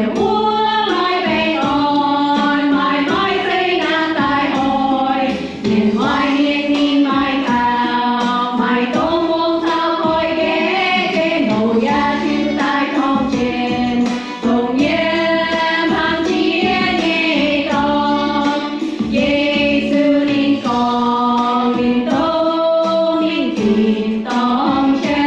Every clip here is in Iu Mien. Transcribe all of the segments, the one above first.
Mbuo maaih baengh orn, maaih maiv zeiz naaiv daaih oix. Mienh muaiz mienh ninh maaih taux, maaih dongh mungv caux koi nqaeqv, geh nouh yaac ziux daaih torngv jienv, dongh yie hnangv jiex nyei dorngx. Yesu ninh gorngv, ninh dongh ninh tin-dorngh jauv.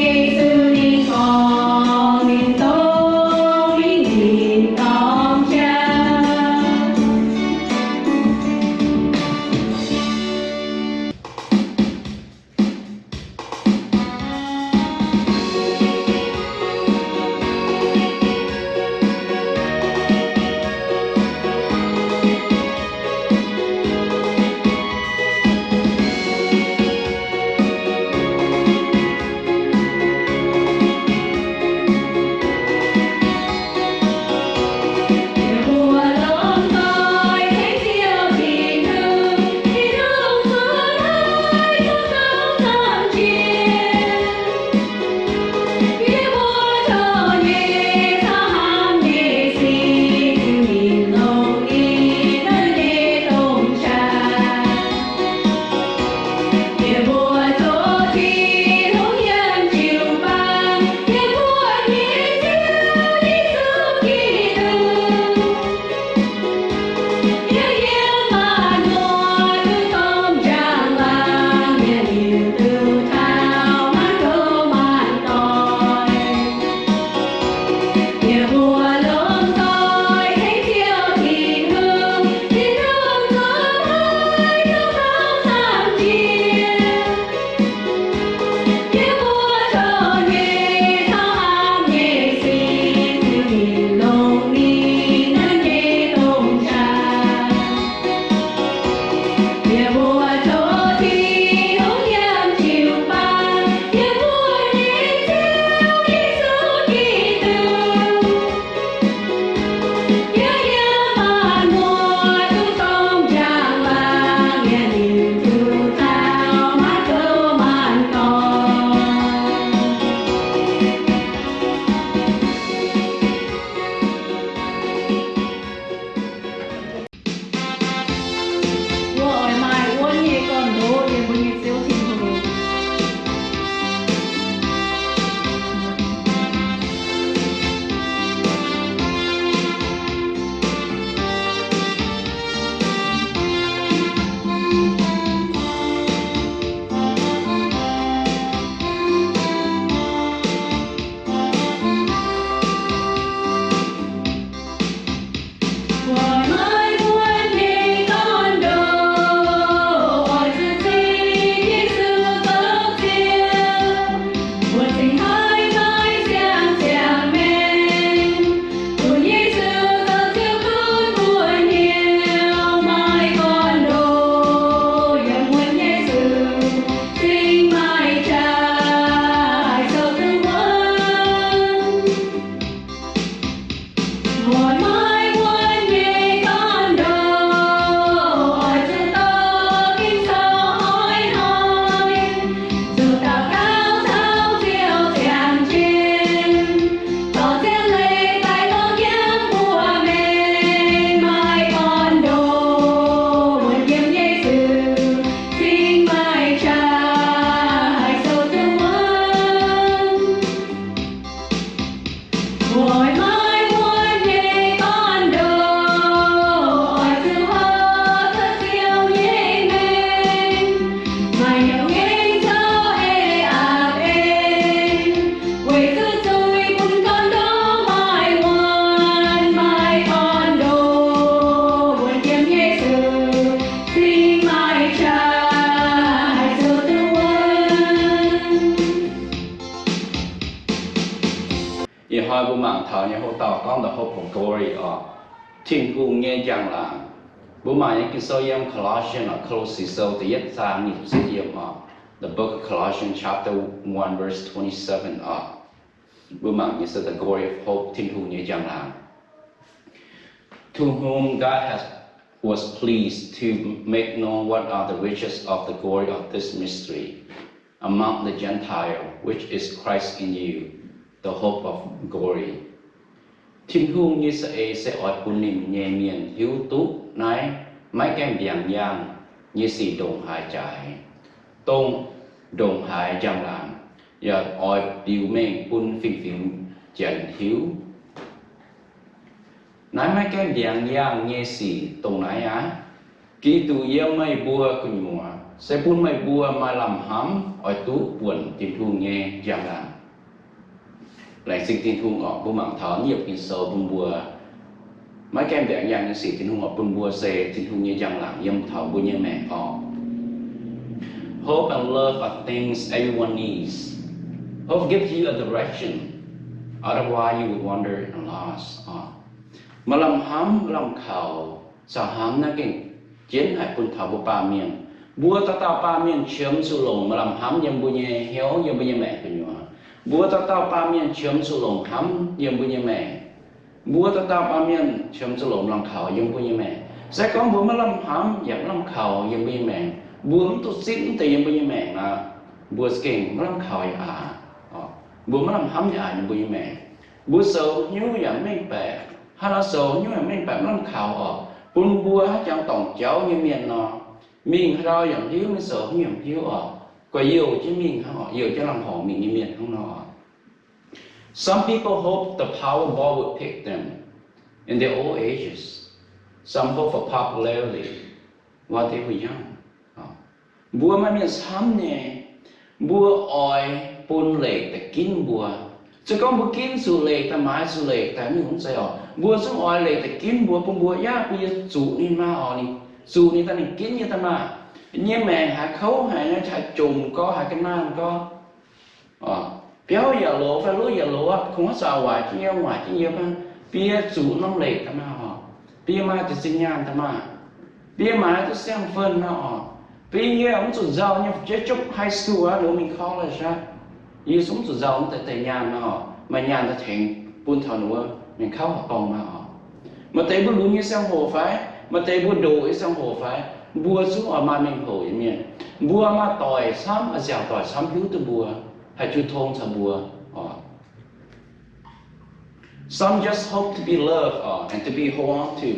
Yesu ninh gorngv, ninh dongh ninh tin-dorngh jauv. Mbuo oix maaih wuonv nyei gorn-ndoqv yiem mbuo nyei Ziouv Tin-Hungh. Ih hnoi mbuo mangc taux nyei houv dauh gorngv the hope of glory oc. Tin-Hungh nyei njang-laangc. Mbuo mangc nyei Ging-Sou yiem Colossians, Ko^lo^si Sou da'yietv zaang nyic ziepc yietv yiemc oc. The book of Colossians chapter one verse twenty-seven oc. Mbuo mangc nyei se the glory of hope, Tin-Hungh nyei njang-laangc. To whom God has, was pleased to make known what are the riches of the glory of this mystery among the Gentile, which is Christ in you, the hope of glory. Tin-Hungh nyei za'eix se oix bun ninh nyei mienh hiuv duqv naaiv maiv gaengh ndiangx yaangh nyei sic ndongc haaix jaaix, dongh, ndongc haaix njang-laangc, yaac oix biux mengh bun fingx-fingx Janx hiuv. Naaiv maiv gaengh ndiangx yaangh nyei sic dongh naaiv aqv. Giduc yiem meih mbuo gu'nyuoz se bun meih mbuo maaih lamh hnamv oix duqv buonc Tin-Hungh nyei njang-laangc. Laengz zingh Tin-Hungh oc. Mbuo mangc taux naaiv yiemc Ging-Sou bun mbuo maiv gaengh ndiangx yaangh nyei sic Tin-Hungh oix bun mbuo se Tin-Hungh nyei njang-laangc yiem taux mbuo nyei maengc oc. Hope and love are things everyone needs. Hope gives you a direction. Otherwise, you will wander and lost. Maaih lamh hnamv, maaih lamh kaux, caux hnamv naaiv gengh jienv haic bun taux mbuo baamh mienh. Mbuo dauh dauh baamh mienh qiemx zuqc longc maaih lamh hnamv yiem mbuo nyei hnyouv, yiem mbuo nyei maengc gu'nyuoz. Mbuo dauh dauh baamh mienh qiemx zuqc longc hnamv yiem mbuo nyei maengc. Mbuo dauh dauh baamh mienh qiemx zuqc longc lamh kaux yiem mbuo nyei maengc. Se gorngv mbuo maiv lamh hnamv yaac maiv lamh kaux yiem mbuo nyei maengc, mbuo mv duqv zipv mv deix yiem mbuo nyei maengc nor, mbuo za'gengh maiv lamh kaux yaac aac. Mbuo maiv lamh hnamv yaac aac yiem mbuo nyei maengc. Mbuo zoux hnyouv yaac mengh baeqc, haaix nor zoux hnyouv yaac mengh baeqc maiv lamh kaux oc. Bun mbuo haaix jangx dorngc jauv nyei mienh nor, mingh haaix ndau yaac mv hiuv, mingh zoux hnyouv yaac mv hiuv oc. Guaix youh jienv mingh hnangv oc, youh jienv lamh horngc mingh nyei mienh hnangv nor. Some people hope the Powerball would pick them in their old ages. Some hope for popularity while they were young. Mbuo maaih mienh camv nyei, mbuo oix bun leic daaih ginv mbuo. Se gorngv mbuo ginv zuqc leic daaih, maaiz zuqc leic daaih, mv zeiz oc. Mbuo zungv oix leic daaih ginv mbuo, bun mbuo, yaac bun yie zuqc ninh maah oc, ninh zuqc ninh daaih, ninh ginv yie daaih maah. Nyei maengc haiz kouv haic, haiz jomc gorx, haiz ga'naanh gorx, biauv yaac loz fai luv yaac loz aqv, kungx haaix zanc waaic jienv yie, waaic jienv yie, bun yie zuqc norm leic daaih maah oc. Bun yie maaih deix zinh nyaanh daaih maah. Bun yie maaiz duqv siang-fen maah oc. Bun yie mv zuqc nzauh nyei, fu'jueiv jopv high school aqv, loz mingh college aqv. Yie zungv mv zuqc nzauh wuov deix nyaanh maah oc. Maaih nyaanh daaih tengx bun taux ninh wuov mienh kauv horqc dorngh maah oc. Maaih deix mbuo lunx nyei ziangh hoc fai, maaih deix mbuo ndoqc nyei ziangh hoc fai, mbuo zungv oix maaih mengh hoc nyei mienh. Mbuo maaih doic camv, oix ziangh doic camv hiuv duqv mbuo, haih jiu tong caux mbuo oc. Some just hope to be loved and to be hold on to.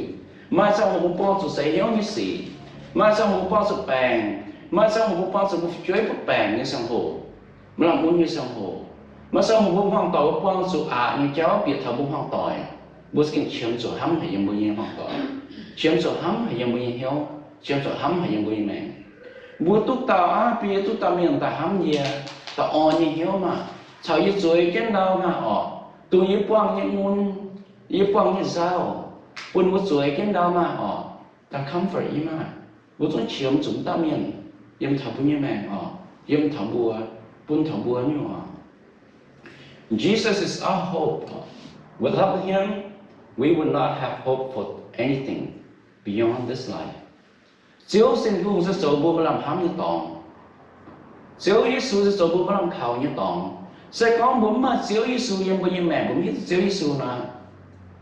Maaih ziangh hoc mbuo buangh zuqc seix hnyouv nyei sic. Maaih ziangh hoc mbuo buangh zuqc baengc. Maaih ziangh hoc mbuo buangh zuqc mbuo fu'jueiv butv baengc nyei ziangh hoc, maaih lamh mun nyei ziangh hoc. Maaih ziangh hoc mbuo hmuangx doic mbuo buangh zuqc aqc nyei jauv bieqc taux mbuo hmuangx doic. Mbuo za'gengh qiemx zuqc hnamv haic yiem mbuo nyei hmuangx doic, qiemx zuqc hnamv haic yiem mbuo nyei hnyouv, qiemx zuqc hnamv haic yiem mbuo nyei maengc. Mbuo duqv dauh aqv, bun yie duqv dauh mienh daaih hnamv yie, daaih orn nyei hnyouv maah, caux yie zueiz jienv ndau maah oc, dongh yie buangh nyei mun, yie buangh nyei nzauh, bun mbuo zueiz jienv ndau maah oc, daaih comfort yie maah. Mbuo zungv qiemx zuqc dauh mienh yiem taux mbuo nyei maengc oc, yiem taux mbuo, bun taux mbuo nyei oc. Jesus is our hope. Without him, we would not have hope for anything beyond this life. Ziouv Tin-Hungh se zoux mbuo maaih lamh hnamv nyei dorngx. Ziouv Yesu se zoux mbuo maaih lamh kaux nyei dorngx. Se gorngv mbuo mv maaih Ziouv Yesu yiem mbuo nyei maengc, mbuo mv hiuv duqv Ziouv Yesu nor,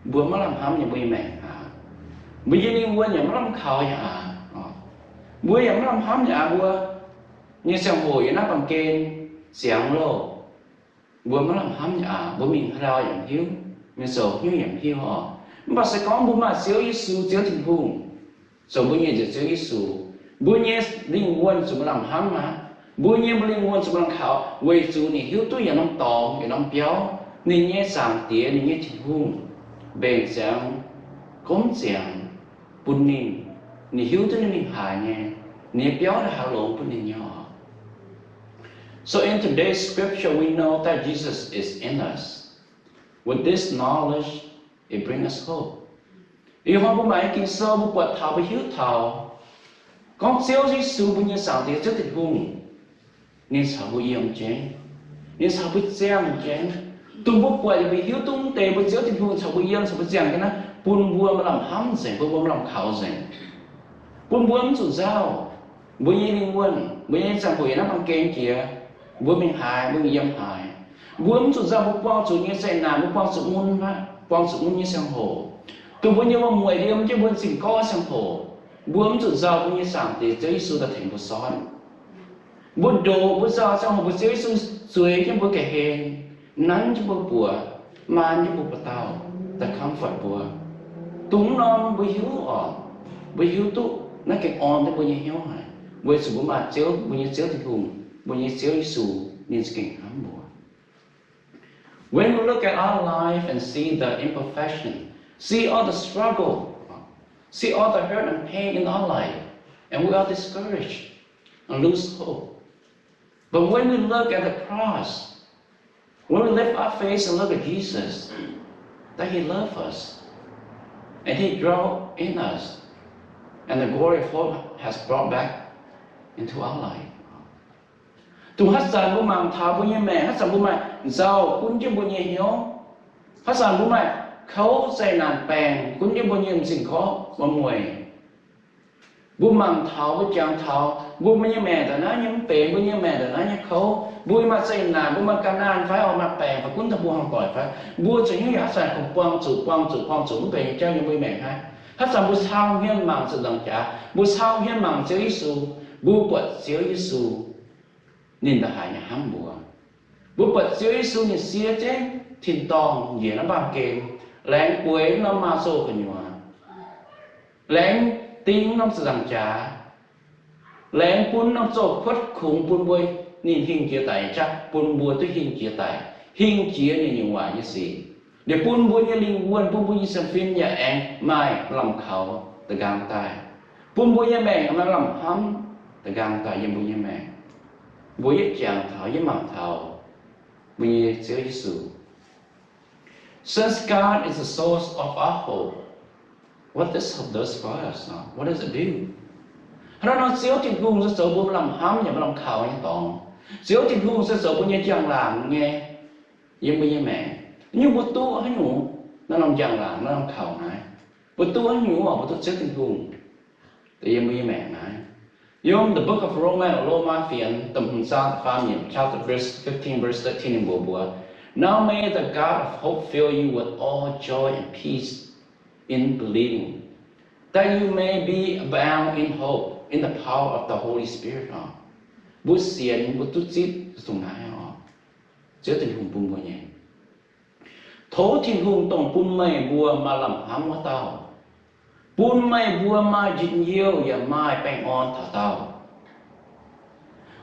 mbuo maiv lamh hnamv yiem mbuo nyei maengc aqv. Mbuo nyei lingh wuonh yaac maiv lamh kaux yaac aav. Mbuo yaac maiv lamh hnamv yaac aav. Mbuo nyei ziangh hoc yiem naaiv baamh gen ziangx loh. Mbuo maiv lamh hnamv yaac aav, mbuo mingh haaix ndau yaac mv hiuv, mingh zoux haaix nyungc yaac mv hiuv oc. Mv baac se gorngv mbuo maaih Ziouv Yesu, Ziouv Tin-Hungh zoux mbuo nyei nziex, Ziouv Yesu, mbuo nyei lingh wuonh zuqc maaih lamh hnamv aqv. Mbuo nyei, mbuo lingh wuonh zuqc maaih lamh kaux weic zuqc ninh hiuv duqv yietc norm dorngx, yietc norm biauv, ninh nyei Zaangc Diex, ninh nyei Tin-Hungh mbenc ziangx, gomv ziangx bun ninh. Ninh hiuv duqv ninh mingh haaix nyei, ninh nyei biauv naaiv haih longx bun ninh nyei oc. So in today's scripture, we know that Jesus is in us. With this knowledge, it brings us hope. Ih hnoi mbuo mangc nyei Ging-Sou mbuo buatc taux, mbuo hiuv taux, gorngv Ziouv Yesu, mbuo nyei Zaangc Diex, Ziouv Tin-Hungh, ninh caux mbuo yiem jienv, ninh caux mbuo ziangh jienv. Dongh mbuo buatc yaac mbuo hiuv duqv mv deix mbuo Ziouv Tin-Hungh caux mbuo yiem, caux mbuo ziangh jienv naaiv, bun mbuo maaih lamh hnamv nzengc, bun mbuo maaih lamh kaux nzengc. Bun mbuo mv zuqc nzauh mbuo nyei lingh wuonh, mbuo nyei ziangh hoc yiem naaiv baamh gen jiex, mbuo mingh haaix, mbuo mingh yiem haaix. Mbuo mv zuqc nzauh mbuo buangh zuqc nyei zeqc naanc, mbuo buangh zuqc mun aqv, buangh zuqc mun nyei ziangh hoc, dongh mbuo nyei wuom-mueic liemh jienv mbuo zingh gorngv ziangh hoc, mbuo mv zuqc nzauh mbuo nyei Zaangc Diex Ziouv Yesu daaih tengx mbuo sortv. Mbuo ndoqc mbuo nzauh ziangh hoc mbuo Ziouv Yesu zueiz jienv mbuo ga'hlen, nanv jienv mbuo buoz, maan jienv mbuo buoz-dauh, daaih comfort mbuo. Dongh mv norm mbuo hiuv oc, mbuo hiuv duqv naaiv gengh orn jienv mbuo nyei hnyouv haic, weic zuqc mbuo maaih Ziouv, mbuo nyei Ziouv Tin-Hungh, mbuo nyei Ziouv Yesu, ninh za'gengh hnamv mbuo. When we look at our life and see the imperfection, see all the struggle, see all the hurt and pain in our life, and we are discouraged and lose hope. But when we look at the cross, when we lift our face and look at Jesus, that He loved us, and He dwelt in us, and the glory of hope has brought back into our life. Dongh haaix zanc mbuo mangc taux mbuo nyei maengc, haaix zanc mbuo maaih nzauh gunv jienv mbuo nyei hnyouv, haaix zanc mbuo maaih kouv zeqc naanc baengc gunv jienv mbuo nyei m'zing gorngv wuom-mueic, mbuo mangc taux, mbuo jangx taux mbuo nyei maengc ndongc naaiv nyei mv benx, mbuo nyei maengc ndongc naaiv nyei kouv, mbuo maaih zeqc naanc, mbuo maaih ga'naanh fai oix maaih baengc fai gunv taux mbuo hmuangv doic fai, mbuo zuqc hnyouv yaac haaix zanc kungx buangh zuqc, buangh zuqc, buangh zuqc mv benx nyei jauv yiem mbuo nyei maengc naaiv. Haaix zanc mbuo cau hmien mangc zuqc nzaangc jaax, mbuo cau hmien mangc Ziouv Yesu, mbuo buatc Ziouv Yesu ninh ndongc haaix nyei hnamv mbuo. Mbuo buatc Ziouv Yesu ninh siev jienv tin-dorngh njiec naaiv baamh gen, laengz bueix norm maaz-zoh gu'nyuoz, laengz ding norm ziepc nzaangc jaax, laengz bun norm zoh kuotv kungx bun mbuo, ninh hingh jiex daic nyei qaqv bun mbuo duqv hingh jiex daic, hingh jiex ninh nyungc waac nyei sic. Liuz bun mbuo nyei lingh wuonh, bun mbuo nyei sienx fim yaac aengx maaih lamh kaux da'nqaang daaih, bun mbuo nyei maengc maaih lamh hnamv da'nqaang daaih yiem mbuo nyei maengc. Mbuo yietv jangx taux, yietv mangc taux mbuo nyei Ziouv Yesu. Since God is the source of our hope, what this hope does for us, what does it do? Hnangv naaiv nor Ziouv Tin-Hungh se zoux mbuo maaih lamh hnamv yaac maaih lamh kaux nyei dorngx. Ziouv Tin-Hungh se zoux mbuo nyei njang-laangc nyei yiem mbuo nyei maengc. Nyungc mbuo duqv haaix nyungc naaiv norm njang-laangc, naaiv norm kaux naaiv? Mbuo duqv haaix nyungc oc? Mbuo duqv Ziouv Tin-Hungh daaih yiem mbuo nyei maengc naaiv. Yiem the Book of Romans, Lomaa Fienx, da'hmz zaang, da'faam yiemc, chapter verse fifteen, verse thirteen, ninh mbuox mbuo, Now may the God of hope fill you with all joy and peace in believing, that you may be abound in hope in the power of the Holy Spirit. Mbuo sienx, mbuo duqv zipv dongh naaiv oc. Ziouv Tin-Hungh bun mbuo nyei. Tov Tin-Hungh, dongh bun meih mbuo maaih lamh hnamv wuov dauh, bun meih mbuo maaih njien-youh yaac maaih baengh orn taux daauh.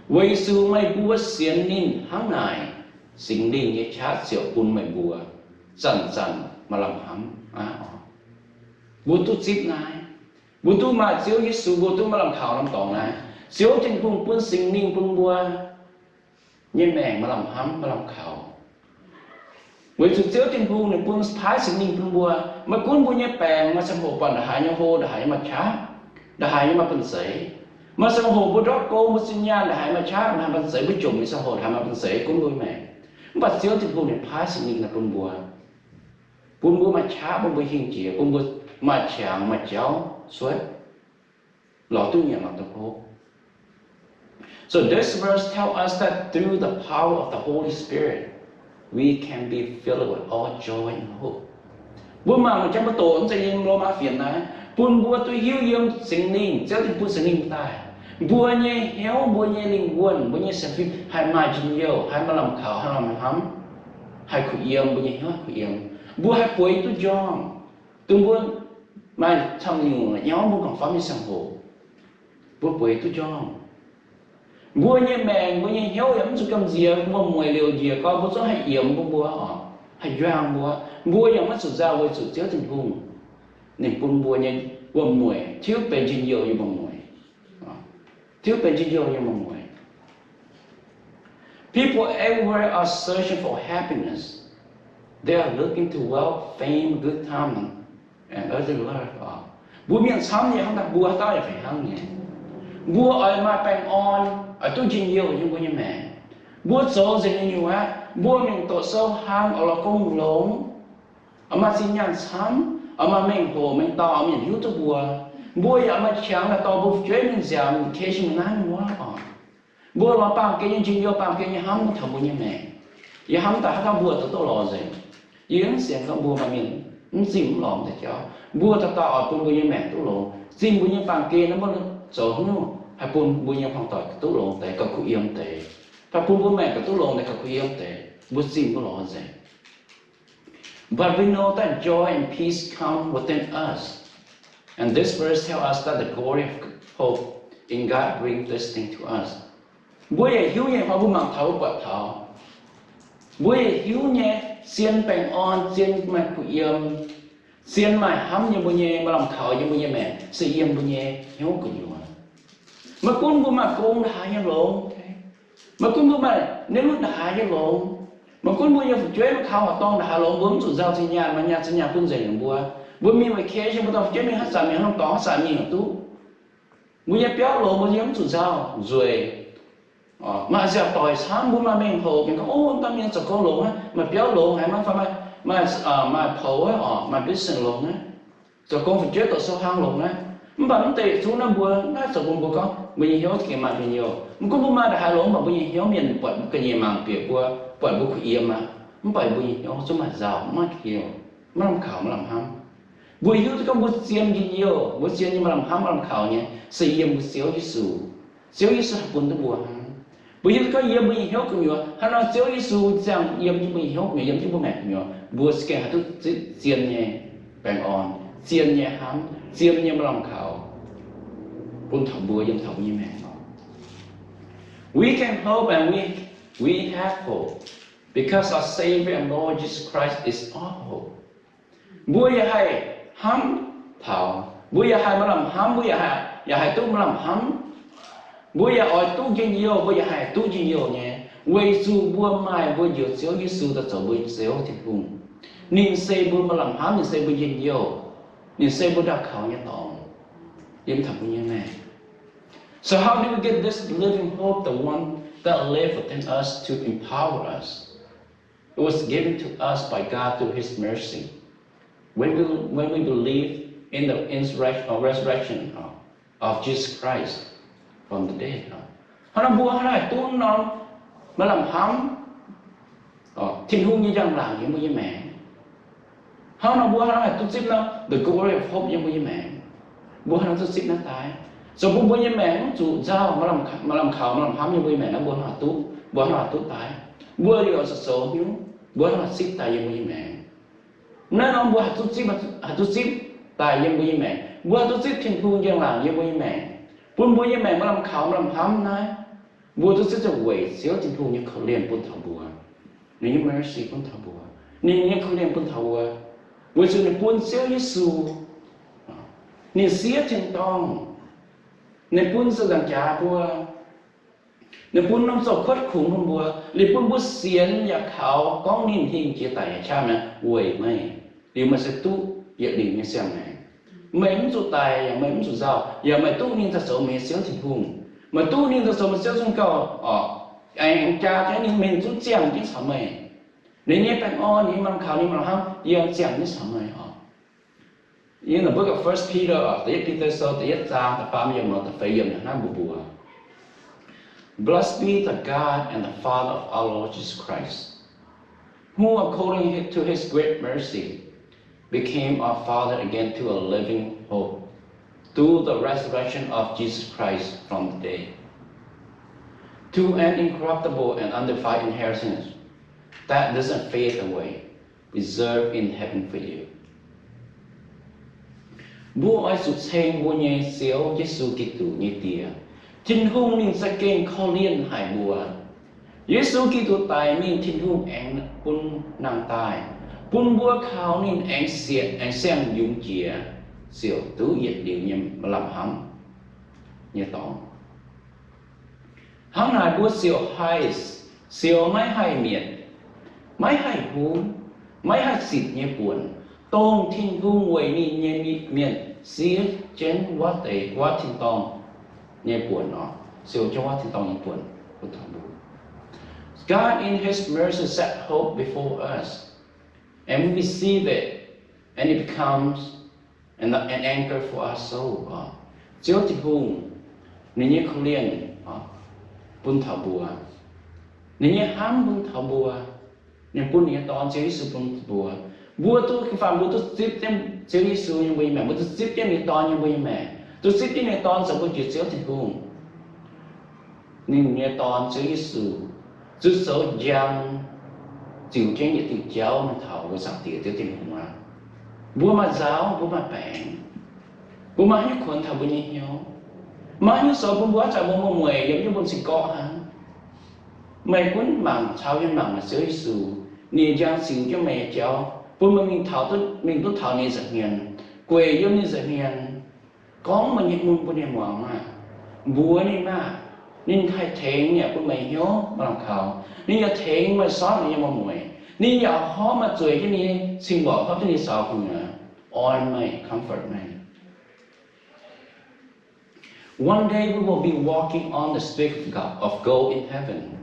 Weic zuqc meih mbuo sienx ninh hnangv naaic, Singx Lingh nyei qaqv ziouc bun meih mbuo zanc-zanc maaih lamh hnamv aqv. Mbuo duqv zipv naaiv. Mbuo duqv maaih Ziouv Yesu, mbuo duqv maaih lamh kaux norm dorngx naaiv. Ziouv Tin-Hungh bun Singx Lingh bun mbuo nyei maengc maaih lamh hnamv, maaih lamh kaux. Weic zuqc Ziouv Tin-Hungh ninh bun, paaiv Singx Lingh bun mbuo. Maiv gunv mbuo nyei baengc maaih ziangh hoc buatc ndongc haaix nyei hlo, ndongc haaix nyei maaih qaqv, ndongc haaix nyei maaih banh zeiz. Maaih ziangh hoc mbuo ndortv gong, mbuo zinh nyaanh ndongc haaix maaih qaqv, ndongc haaix maaih banh zeiz, mbuo jomc nyei ziangh hoc ndongc haaix maaih banh zeiz, gunv mbuo nyei maengc. Mv baac Ziouv Tin-Hungh ninh paaiv Singx Lingh daaih bun mbuo, bun mbuo maaih qaqv, bun mbuo hingh jiex, bun mbuo maaih qangx maaih jauv cuotv, lorz duqv nyanc, lorz duqv hopv. So this verse tells us that through the power of the Holy Spirit, we can be filled with all joy and hope. Mbuo mangc jangx mbuo doqc mv zeiz yiem Lomaa Fienx naaiv, bun mbuo duqv hiuv yiem Singx Lingh, Ziouv Tin-Hungh bun Singx Lingh daaih, mbuo nyei hnyouv, mbuo nyei lingh wuonh, mbuo nyei sienx fim haih maaih njien-youh, haih maaih lamh kaux, haih maaih lamh hnamv, haih kuh yiem, mbuo nyei hnyouv haih kuh yiem. Mbuo haih bueix duqv njormh. Dongh mbuo maaih camv nyungc la'nyauv mbuo gauh famv nyei ziangh hoc, mbuo bueix duqv njormh. Mbuo nyei maengc, mbuo nyei hnyouv yaac mv zuqc gamh nziex, wuom-mueic liouc njiec gau, mbuo zungv haih yiemx bun mbuo oc, haih njuangh mbuo. Mbuo yaac maiv zuqc nzauh weic zuqc Ziouv Tin-Hungh ninh bun mbuo nyei wuom-mueic tiuv benx njien-youh nyei wuom-mueic. Tiuv benx njien-youh nyei wuom-mueic. People everywhere are searching for happiness. They are looking to wealth, fame, good time, and earthly love. Mbuo mienh camv nyei hnangv naaic, mbuo haaix dauh yaac fih hnangv nyei. Mbuo oix maaih baengh orn, oix duqv njien-youh yiem mbuo nyei maengc. Mbuo zoux nzengc nyei nyungc aqv, mbuo mingh doqc sou hlang, oix lorz gong longx, oix maaih zinh nyaanh camv, oix maaih mengh hoc mengh dauh, oix mienh hiuv duqv mbuo. Mbuo yaac maaih qangx daaih dorh mbuo fu'jueiv mingh nziaauc, in case mbuo naaiv wuov oc. Mbuo lorz baamh gen nyei njien-youh, baamh gen nyei hnamv taux mbuo nyei maengc. Yie hnamv daaih haaix dauh mbuo zoux duqv lorz nzengc. Yie mv sienx gorngv mbuo maaih mienh mv zimh mv lorz deix jauv. Mbuo dauh dauh oix bun mbuo nyei maengc duqv longx, zimh mbuo nyei baamh gen, naaiv mbuo zoux haaix nyungc haih bun mbuo nyei hmuangv-doic duqv longx deix, gauh kuh yiem deix, haih bun mbuo maengc gauh duqv longx deix, gauh kuh yiem deix, mbuo zimh mv lorz nzengc. But we know that joy and peace come within us. And this verse tells us that the glory of hope in God brings this thing to us. Mbuo yaac hiuv nyei, hnoi mbuo mangc taux mbuo buatc taux, mbuo yaac hiuv nyei, zien baengh orn, zien maaih kuh yiem, zien maaih hnamv yiem mbuo nyei, maaih lamh kaux yiem mbuo nyei maengc se yiem mbuo nyei hnyouv gu'nyuoz. Maiv gunv mbuo maaih gong ndaaix nyei longx, maiv gunv mbuo maaih niv lutv ndaaix nyei longx, maiv gunv mbuo nyei fu'jueiv maiv kaux horqc dorngh ndaaix longx, mbuo mv zuqc nzauh zinh nyaanh, maaih nyaanh zinh nyaanh bun nzengc ninh mbuo. Mbuo mingh vacation, mbuo dorh fu'jueiv mingh haaix zanc, mingh haaix norm dorngx haaix zanc mingh yaac duqv. Mbuo nyei biauv longx, mbuo yiem mv zuqc nzauh nzueic. Maaih nziaauc doic camv, mbuo maaih mengh hoc mienh gorngv, ov, dauh mienh zoux gong longx aqv, maaih biauv longx haic, maiv fai maaih, maaih poux aqv oc, maaih business longx aqv, zoux gong fu'jueiv doqc sou-hlang longx aqv. Mv baac mv deix yietc zungv naaiv mbuo naaiv zoux bun mbuo gorngv mbuo nyei hnyouv gengh maaih njien-youh. Mv gunv mbuo maaih ndaaih longx, mv baac mbuo nyei hnyouv mienh buatc mbuo ga'nyiec mangc bieqc mbuo, buatc mbuo kuh yiem aqv, mv baac mbuo nyei hnyouv zungv maaih nzauh, mv maaih kouv, maiv lamh kaux, maiv lamh hnamv. Mbuo hiuv duqv gorngv mbuo zien njien-youh, mbuo zien nyei maaih lamh hnamv, maaih lamh kaux nyei se yiem mbuo Ziouv Yesu. Ziouv Yesu haih bun duqv mbuo hnangv. Mbuo hiuv duqv gorngv yiem mbuo nyei hnyouv gu'nyuoz, hnangv nor Ziouv Yesu ziangh yiem jienv mbuo nyei hnyouv gu'nyuoz, yiem jienv mbuo maengc gu'nyuoz, mbuo za'gengh haih duqv zien nyei baengh orn, zien nyei hnamv, zien nyei maaih lamh kaux bun taux mbuo, yiem taux mbuo nyei maengc nor. We can hope and we, we have hope because our Savior and Lord Jesus Christ is our hope. Mbuo yaac haih hnamv taux, mbuo yaac haih maaih lamh hnamv, mbuo yaac haih, yaac haih duqv maaih lamh hnamv. Mbuo yaac oix duqv njien-youh, mbuo yaac haih duqv njien-youh nyei, weic zuqc mbuo maaih mbuo Njoux Ziouv Yesu daaih zoux mbuo Ziouv Tin-Hungh. Ninh se mbuo maaih lamh hnamv, ninh se mbuo njien-youh, ninh se mbuo ndau kaux nyei dorngx yiem taux mbuo nyei maengc. So how do we get this living hope, the one that lives within us, to empower us? It was given to us by God through His mercy. When we, when we believe in the insurrec-, uh, resurrection of, of Jesus Christ from the dead, hnangv nor mbuo hnangv naaic duqv norm maaih lamh hnamv Tin-Hungh nyei njang-laangc yiem mbuo nyei maengc. Hnangv nor mbuo hnangv naaic duqv zipv norm the glory of hope yiem mbuo nyei maengc. Mbuo hnangv duqv zipv naaiv daaih, zoux bun mbuo nyei maengc mv zuqc nzauh, maaih lamh kaux, maaih lamh hnamv yiem mbuo nyei maengc naaiv, mbuo hnangv duqv, mbuo hnangv duqv daaih. Mbuo yaac zoux hnyouv, mbuo hnangv zipv daaih yiem mbuo nyei maengc. Naaiv norm mbuo haih duqv zipv, haih duqv zipv daaih yiem mbuo nyei maengc. Mbuo haih duqv zipv Tin-Hungh njang-laangc yiem mbuo nyei maengc, bun mbuo nyei maengc maaih lamh kaux, maaih lamh hnamv naaiv. Mbuo duqv zipv weic Ziouv Tin-Hungh nyei korv-lienh bun taux mbuo, ninh nyei mercy bun taux mbuo, ninh nyei korv-lienh bun taux mbuo, weic zuqc ninh bun Ziouv Yesu, ninh siev tin-dorngh, ninh bun ziepc nzaangc jaax mbuo, ninh bun norm zoux kuotv kungx bun mbuo, liuz bun mbuo sienx yaac kaux gorngv ninh hingh jiex daic nyei qaqv mi'aqv weic meih, liuz meih se duqv yietc liuz nyei siang-maengc. Meih mv zuqc daic yaac meih mv zuqc nzauh, yaac meih duqv ninh daaih zoux meih nyei Ziouv Tin-Hungh. Meih duqv ninh daaih zoux meih Ziouv zungv gauh oc, aengx jaa jienv ninh mingh zungv ziangh jienv caux meih. Ninh nyei baengh orn, ninh nyei maaih lamh kaux, ninh maaih lamh hnamv yiem ziangh jienv caux meih oc. In the book of First Peter, da'yietv Bide Sou da'yietv zaang da'faam yiemc, da'feix yiemc hnangv naaiv mbuox mbuo, Blessed be the God and the Father of our Lord Jesus Christ, who according to his great mercy became our Father again to a living hope through the resurrection of Jesus Christ from the dead, to an incorruptible and undefiled inheritance that doesn't fade away, reserved in heaven for you. Mbuo oix zuqc ceng mbuo nyei Ziouv Yesu Giduc nyei Die. Tin-Hungh ninh za'gengh korv-lienh haic mbuo. Yesu Giduc daic mingh, Tin-Hungh aengx bun nangh daaih, bun mbuo kaux ninh aengx siec, aengx siang-yungz jiex, ziouc duqv yietc liuz nyei maaih lamh hnamv nyei dorngx. Hnangv naaic mbuo ziouc haih, ziouc maiv haih mietc, maiv haih hun, maiv haih zitc nyei buonc, dongh Tin-Hungh weic ninh nyei mienh siev jienv wuov deix, wuov tin-dorngh nyei buonc oc, siou jienv wuov tin-dorngh nyei buonc bun taux mbuo. God in his mercy set hope before us, and we receive it, and it becomes an anchor for our soul. Ziouv Tin-Hungh ninh nyei korv-lienh bun taux mbuo, ninh nyei hnamv bun taux mbuo, ninh bun ninh nyei Dorn Ziouv Yesu bun mbuo. Mbuo duqv, faanh mbuo duqv zipv jienv Ziouv Yesu nyei mbuo nyei maengc, mbuo duqv zipv jienv ninh nyei Dorn nyei mbuo nyei maengc, duqv zipv jienv ninh nyei Dorn zoux mbuo jiex Ziouv Tin-Hungh. Ninh nyei Dorn Ziouv Yesu zuqc zoux njang ziux jienv yietc diuh jauv mingh taux mbuo Zaangc Diex Ziouv Tin-Hungh aqv. Mbuo maaih nzaaux, mbuo maaih baengc, mbuo maaih haaix nyungc kuonx taux mbuo nyei hnyouv? Maaih haaix nyungc sou bun mbuo haaix zanc mbuo mueic yiem jienv mbuo nyei sin gorqv hnangv? Meih gunv mangc, caux yie mangc Ziouv Yesu, ninh njang ziux jienv meih nyei jauv bun meih mingh taux, mingh duqv taux ninh nza'hmien, gueic yiem ninh nza'hmien, gorngv meih nyei mun bun ninh muangx maah! Mbuox ninh maah! Ninh haih tengx yaac bun meih hnyouv maaih lamh kaux. Ninh yaac tengx meih sortv meih nyei mueic. Ninh yaac horpc meih zueiz jienv nyei cing-mbuoqc, horpc jienv nyei zaux gu'nyuoz, orn meih, comfort meih. One day we will be walking on the street of God, of gold in heaven,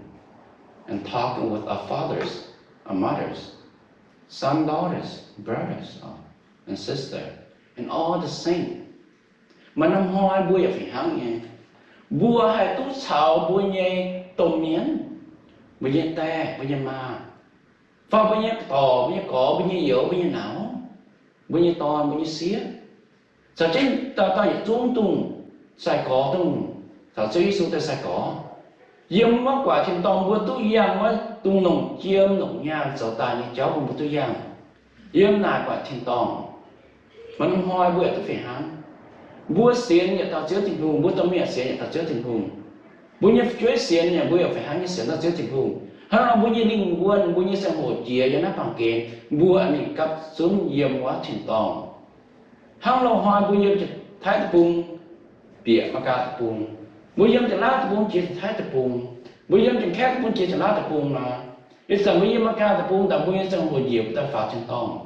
and talking with our fathers, our mothers, son, daughters, brothers, and sister, and all the saints. Maaih norm hnoi mbuo yaac fih hnangv nyei, mbuo haih duqv caux mbuo nyei domh mienh, mbuo nyei die, mbuo nyei maa, fai mbuo nyei dorc, mbuo nyei gorx, mbuo nyei youz, mbuo nyei nauz, mbuo nyei dorn, mbuo nyei sieqv, caux jienv dauh dauh yietc zungv dongh sai-gorx dongh taux Ziouv Yesu daaih sai-gorx, yiem wuov guaax tin-dorngh mbuo duqv yangh wuov dongh longc jiem longc nyaanh zoux daaih nyei jauv bun mbuo duqv yangh yiem naaic guaax tin-dorngh. Maaih norm hnoi mbuo yaac duqv fih hnangv. Mbuo sienx yietc dauh Ziouv Tin-Hungh, mbuo domh mienh sienx yietc dauh Ziouv Tin-Hungh. Mbuo nyei fu'jueiv sienx yaac, mbuo yaac fih hnangv nyei sienx dauh Ziouv Tin-Hungh. Hnangv nor mbuo nyei lingh wuonh, mbuo nyei ziangh hoc jiex yiem naaiv baamh gen, mbuo aengx mingh gapv zunv yiem wuov tin-dorngh. Hnangv loz-hnoi mbuo yiem Janx-Taiv deic-bung bieqc Meigaa deic-bung, mbuo yiem Janx-Laauv deic-bung jiex Janx-Taiv deic-bung, mbuo yiem Janx-Kaeqv deic-bung jiex Janx-Laauv deic-bung nor, ih zanc mbuo yiem Meigaa deic-bung daaih, mbuo nyei ziangh hoc njiec mbuo daaih faaux tin-dorngh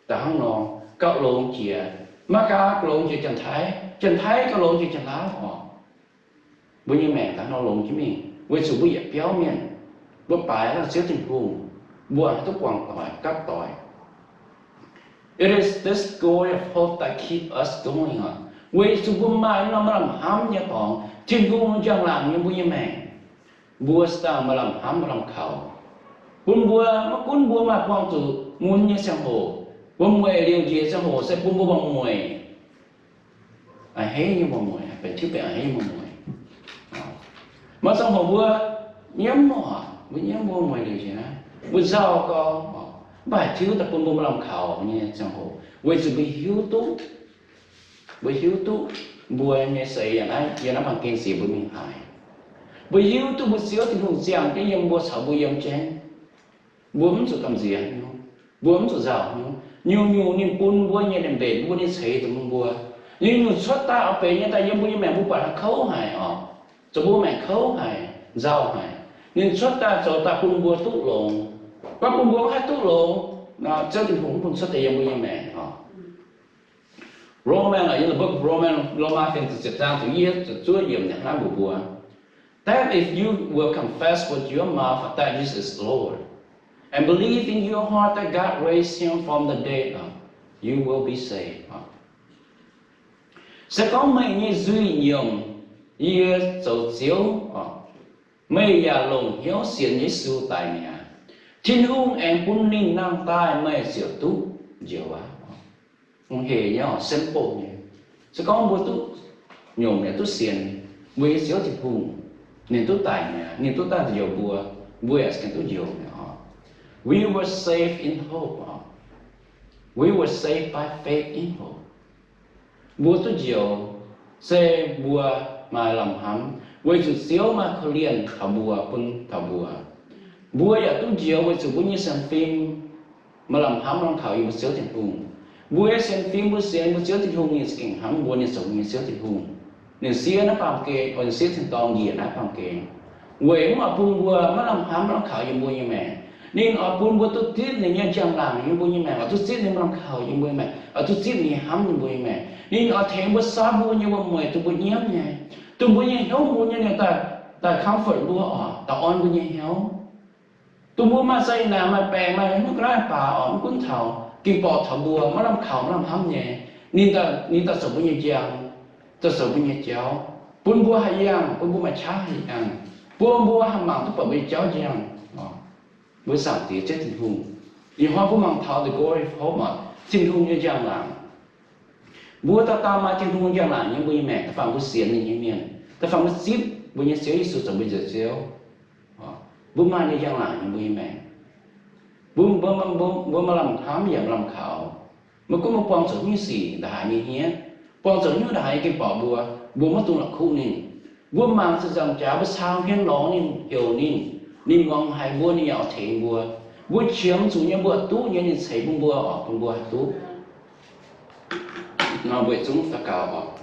daaih hnangv nor, gauh longx jiex. Meigaa gauh longx jiex Janx-Taiv, Janx-Taiv gauh longx jiex Janx-Laauv oc. Mbuo nyei maengc daaih nor longx jienv mingh weic zuqc mbuo yietc biauv mienh, mbuo baaix dauh Ziouv Tin-Hungh, mbuo haih duqv guangc doic, gapv doic. It is this glory of hope that keep us going oc. Weic zuqc mbuo maaih norm maaih lamh hnamv nyei dorngx, Tin-Hungh njang-laangc yiem mbuo nyei maengc, mbuo se dangh maaih lamh hnamv maaih lamh kaux, bun mbuo maiv gunv mbuo maaih buangh zuqc mun nyei ziangh hoc, mbuo mueic liouc njiec ziangh hoc se bun mbuo muangx mueic, a'hneiv nyei muangx mueic, benx tiuv benx a'hneiv nyei muangx mueic. Maaih ziangh hoc mbuo nyiemv oc, mbuo nyiemv, mbuo mueic liouc njiec naaiv, mbuo nzauh gau, mv baac haiz tiuv daaih bun mbuo maaih lamh kaux nyei ziangh hoc, weic zuqc mbuo hiuv duqv, mbuo hiuv duqv mbuo nyei seix yiem naaiv, yiem naaiv baamh gen siec mbuo mingh haaix. Mbuo hiuv duqv mbuo Ziouv Tin-Hungh ziangh jienv yiem mbuo caux mbuo yiem jienv. Mbuo mv zuqc gamh nziex hnyouv, mbuo mv zuqc nzauh hnyouv. Nyungc-nyungc ninh bun mbuo nyei, ninh mbenc mbuo nyei ceix daaih bun mbuo. Nyungc-nyungc cuotv daaih oix benx nyei daaih yiem mbuo nyei maengc, mbuo buatc haiz kouv haic oc. Zoux mbuo maengc kouv haic, nzauh haic. Ninh cuotv daaih zoux daaih bun mbuo duqv longx. Gorngv bun mbuo mv haih duqv longx, Ziouv Tin-Hungh mv bun cuotv daaih yiem mbuo nyei maengc oc. Romans, in the book of Romans, Lomaa ziepc zaang ziepc yietv, ziepc zuov yiemc naaiv mbuox mbuo, that if you will confess with your mouth that Jesus is Lord, and believe in your heart that God raised him from the dead, you will be saved. Se gorngv meih nyei nzuih nyiemc, Yie zoux Ziouv, meih yaac longc hnyouv sienx Yesu daic mi'aqv, Tin-Hungh aengx bun ninh nangh daaih, meih ziouc duqv njoux aqv. Heh nyei, simple nyei. Se gorngv mbuo duqv nyungc, mbuo duqv sienx mbuo nyei Ziouv Tin-Hungh, ninh duqv daic mi'aqv, ninh duqv daaih njoux mbuo, mbuo yaac gengh duqv njoux mi'aqv oc. We were saved in hope. We were saved by faith in hope. Mbuo duqv njoux se mbuo maaih lamh hnamv weic zuqc Ziouv maaih korv-lienh taux mbuo, bun taux mbuo. Mbuo yaac duqv njoux weic zuqc mbuo nyei sienx fim maaih lamh hnamv lamh kaux yiem mbuo Ziouv Tin-Hungh. Mbuo nyei sienx fim, mbuo sienx mbuo Ziouv Tin-Hungh, ninh za'gengh hnamv mbuo, ninh zoux mbuo nyei Ziouv Tin-Hungh. Ninh siev naaiv baamh gen, ninh siev tin-dorngh njiec naaiv baamh gen, weic mv oix bun mbuo maiv lamh hnamv lamh kaux yiem mbuo nyei maengc. Ninh oix bun mbuo duqv zipv ninh nyei njang-laangc yiem mbuo nyei maengc, oix duqv zipv ninh lamh kaux yiem mbuo nyei maengc, oix duqv zipv ninh hnamv yiem mbuo nyei maengc. Ninh oix tengx mbuo sortv mbuo nyei muoz-mueic, duqv mbuo nyiemv nyei, duqv mbuo nyei hnyouv mun nyei, daaih comfort mbuo oc, daaih orn mbuo nyei hnyouv. Dongh mbuo maaih za'naanc, maaih baengc, maaih haaix nyungc ga'naaiv baac oc, mv gunv taux, ging-borqc taux mbuo maiv lamh kaux maiv lamh hnamv nyei, Ninh daaih, ninh daaih zoux mbuo nyei njang, daaih zoux mbuo nyei jauv, bun mbuo haih yangh, bun mbuo maaih qaqv haih yangh, bun mbuo haih mangc duqv buatc mbuo nyei jauv njang. Mbuo Zaangc Diex Ziouv Tin-Hungh, ih hnoi mbuo mangc taux the glory of hope, Tin-Hungh nyei njang-laangc. Mbuo dauh dauh maaih Tin-Hungh nyei njang-laangc yiem mbuo nyei maengc. Da'faanh mbuo sienx ninh nyei mienh, da'faanh mbuo zipv mbuo nyei Ziouv Yesu zoux mbuo nyei Njoux Ziouv, mbuo maaih ninh njang-laangc yiem mbuo nyei maengc. Mbuo, mbuo, mbuo, mbuo maaih lamh hnamv yaac maaih lamh kaux. Maiv gunv mbuo buangh zuqc haaix nyungc sic, ndongc haaix nyei hniev, buangh zuqc haaix nyungc, ndongc haaix nyei ging-borqc mbuo, mbuo maiv dungx la'kuqv ninh. Mbuo mangc ziepc nzaangc jaax, mbuo cau hmien lorz ninh, heuc ninh, ninh muangx haiz mbuo, ninh yaac oix tengx mbuo. Mbuo qiemx zuqc nyei mbuo duqv nyei, ninh ceix bun mbuo oc, bun mbuo haih duqv. Nor mbuo zungv daux gaux oc.